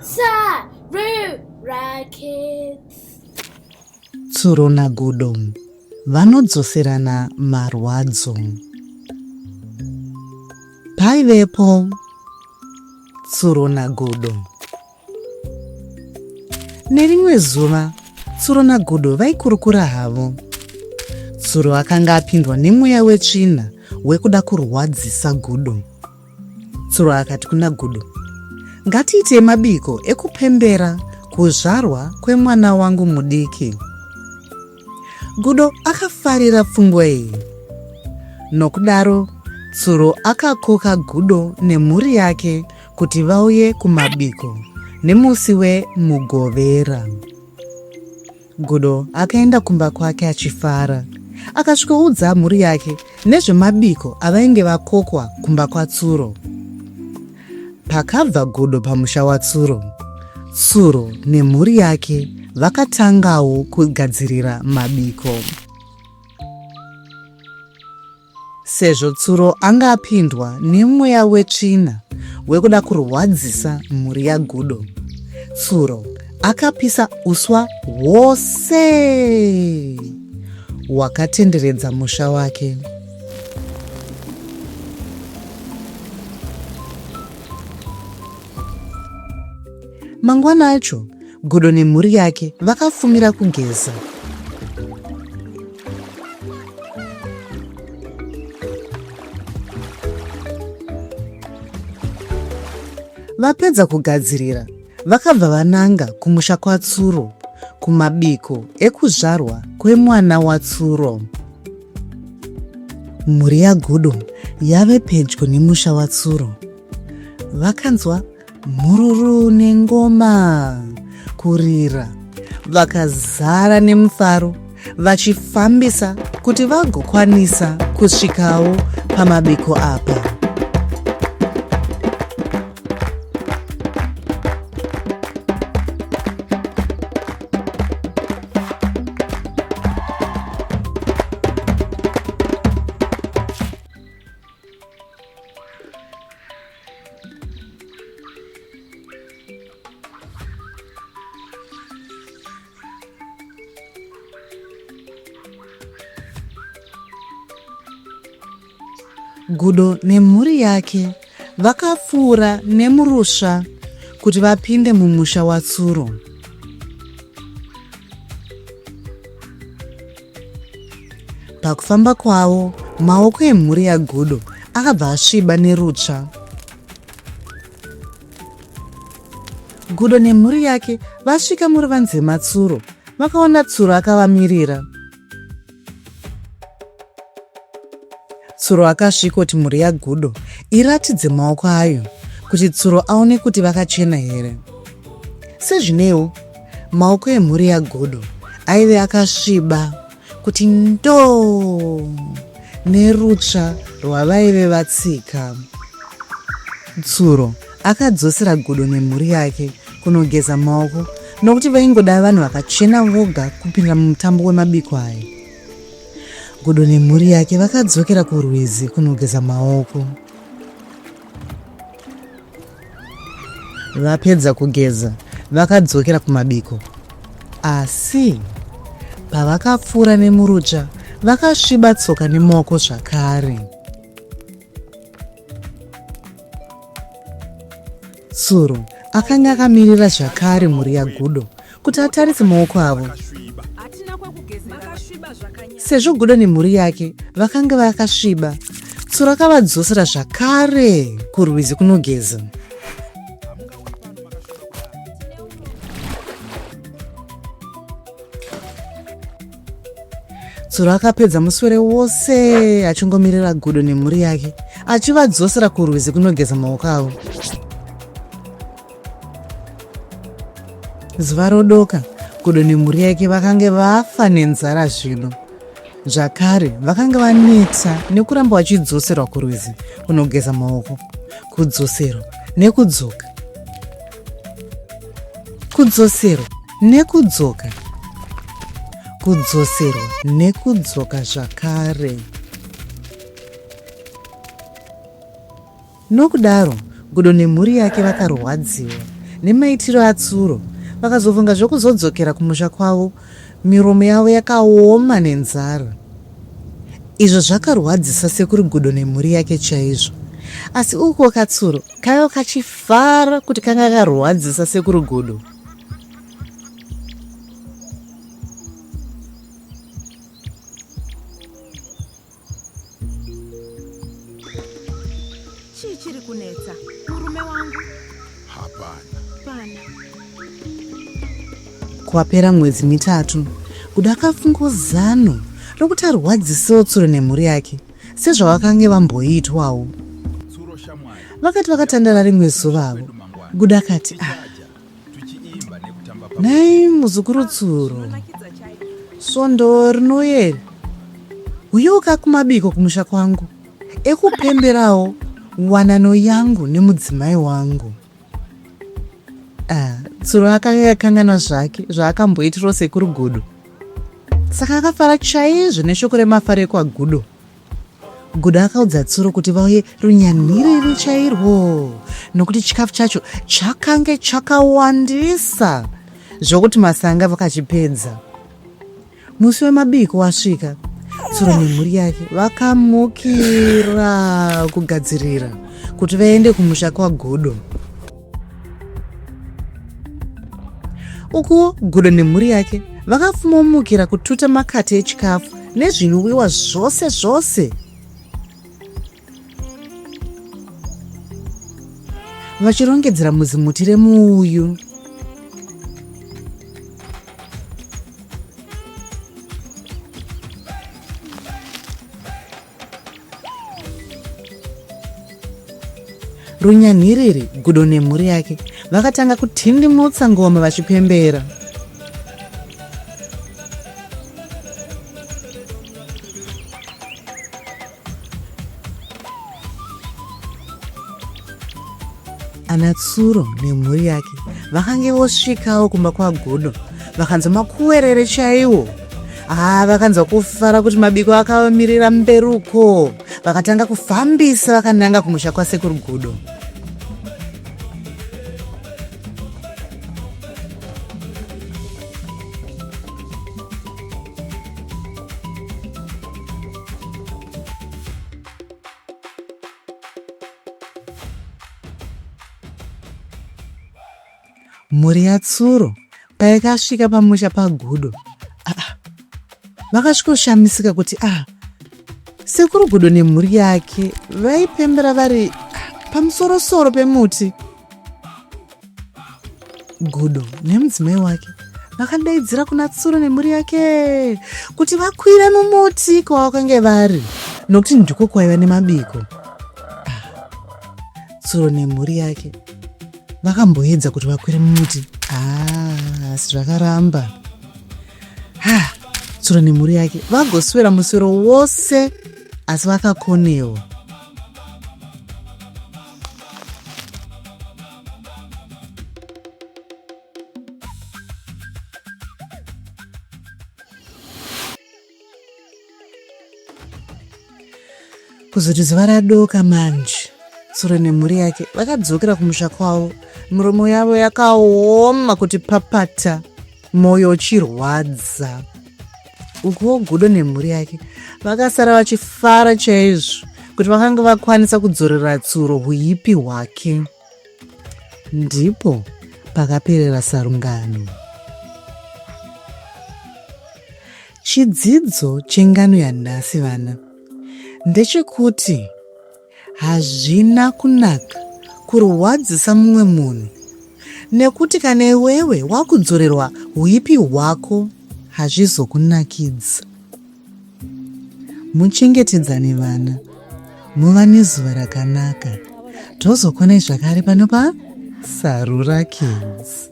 Sarura Kids. Tsuro naGudo vanodzoserana marwadzo. Paivepo Tsuro naGudo. Nerimwe zuva, Tsuro naGudo vaikurukura havo. Tsuro akanga apindwa nemweya wetsvina wekuda kurwadzisa Gudo. Tsuro akati kuna Gudo, Ngatiitei mabiko ekupembera kuzvarwa kwemwana wangu mudiki. Gudo akafarira pfungwa iyi. Nokudaro, Tsuro akakoka Gudo nemhuri yake kuti vauye kumabiko nemusi weMugovera. Gudo akaenda kumba kwake achifara. Akasvikoudza mhuri yake nezvemabiko avainge vakokwa kumba kwaTsuro. Pakabva Gudo pamusha waTsuro, Tsuro nemhuri yake vakatangawo kugadzirira mabiko. Sezvo Tsuro anga apindwa nemweya wetsvina wekuda kurwadzisa mhuri yaGudo, Tsuro akapisa uswa hwose hwakatenderedza musha wake. Mangwana acho, Gudo nemhuri yake vakafumira kugeza. Vapedza kugadzirira, vakabva vananga kumusha kwaTsuro kumabiko ekuzvarwa kwemwana waTsuro. Mhuri yaGudo yave pedyo nemusha waTsuro. Vakanzwa mhururu nengoma kurira vakazara nemufaro vachifambisa kuti vagokwanisa kusvikawo pamabiko apa. Gudo nemhuri yake vakapfuura nemurusva kuti vapinde mumusha waTsuro. Pakufamba kwavo, maoko emhuri yaGudo akabva asviba nerutsva. Gudo nemhuri yake vasvika muruvanze maTsuro, vakaona Tsuro akavamirira. Tsuro akasvikoti mhuri yaGudo iratidze maoko ayo kuti Tsuro aone kuti vakachena here. Sezvineiwo, maoko emhuri yaGudo aive akasviba kuti ndoo nerutsva rwavaive vatsika. Tsuro akadzosera Gudo nemhuri yake kunogeza maoko nokuti vaingoda vanhu vakachena voga kupinda mumutambo wemabiko aya. Gudo nemhuri yake vakadzokera kurwizi kunogeza maoko. Vapedza kugeza, vakadzokera kumabiko. Asi pavakapfuura nemurutsva, vakasviba tsoka nemaoko zvakare. Tsuro akanga akamirira zvakare mhuri yaGudo kuti atarise maoko avo. Sezvo Gudo nemhuri yake vakanga vakasviba, Tsuro akavadzosera zvakare kurwizi kunogeza. Tsuro akapedza muswere wose achingomirira Gudo nemhuri yake achivadzosera kurwizi kunogeza maoko avo. Zuva rodoka, Gudo nemhuri yake vakange vafa nenzara zvino. Zvakare vakanga vaneta nekuramba vachidzoserwa kurwizi kunogeza maoko, kudzoserwa nekudzoka, kudzoserwa nekudzoka, kudzoserwa nekudzoka zvakare. Nokudaro, Gudo nemhuri yake vakarwadziwa nemaitiro aTsuro vakazofunga zvekuzodzokera kumusha kwavo miromo yavo yakaoma nenzara. Izvo zvakarwadzisa sekuru Gudo nemhuri yake chaizvo. Asi ukuwo katsuro kaiva kachifara kuti kanga karwadzisa sekuru Gudo. Chii chiri kunetsa murume wangu? Hapana. Pana. Kwapera mwedzi mitatu, Gudo akafungawo zano rokuti arwadzisewo Tsuro nemhuri yake sezvavakange vamboitwawo. Vakati vakatandara rimwe zuva havo, Gudo akati, ah, Nhai muzukuru Tsuro, svondo rinoyeri uyoka kumabiko kumusha kwangu ekupemberawo wanano yangu nemudzimai wangu. Ah, Tsuro akanga akanganwa zvake zvaakamboitirawo sekuru Gudo, saka akafara chaizvo neshoko remafaro ekwaGudo. Gudo akaudza Tsuro kuti vauye runyanhiriri chairwo nokuti chikafu chacho chakange chakawandisa zvokuti masanga vakachipedza. Musi wemabiko wasvika, Tsuro nemhuri yake vakamukira kugadzirira kuti vaende kumusha kwaGudo. Ukuwo Gudo nemhuri yake vakafumomukira kututa makate echikafu nezvinwiwa zvose zvose. Vachirongedzera muzimuti remuuyu. Runyanhiriri, Gudo nemhuri yake vakatanga kutindimutsa ngoma vachipembera. Ana Tsuro nemhuri yake vakange vosvikawo kumba kwaGudo vakanzwa makuwerere chaiwo. Haa, vakanzwa kufara kuti mabiko akavamirira mberi uko. Vakatanga kufambisa vakananga kumusha kwasekuru Gudo. Mhuri yaTsuro payakasvika pamusha paGudo, ah, vakasvikoshamisika kuti ah, sekuru Gudo nemhuri yake vaipembera vari ah, pamusorosoro pemuti. Gudo nemudzimai wake vakadaidzira kuna Tsuro nemhuri yake kuti vakwire mumuti kwavakange vari nokuti ndiko kwaiva nemabiko. Ah, Tsuro nemhuri yake vakamboedza kuti vakwire mumuti ah, asi zvakaramba. Ha, Tsuro nemhuri yake vagoswera muswero wose asi vakakonewa. Kuzoti zuva radoka manje, Tsuro nemhuri yake vakadzokera kumusha kwavo, miromo yavo yakaoma kuti papata, mwoyo uchirwadza. Ukuwo Gudo nemhuri yake vakasara vachifara chaizvo kuti vakanga vakwanisa kudzorera Tsuro huipi hwake. Ndipo pakaperera sarungano. Chidzidzo chengano yanhasi vana ndechekuti hazvina kunaka kurwadzisa mumwe munhu nekuti kana iwewe wakudzorerwa huipi hwako hazvizokunakidza. Muchengetedzane vana, muva nezuva rakanaka. Tozokonai zvakare pano pa Sarura Kids.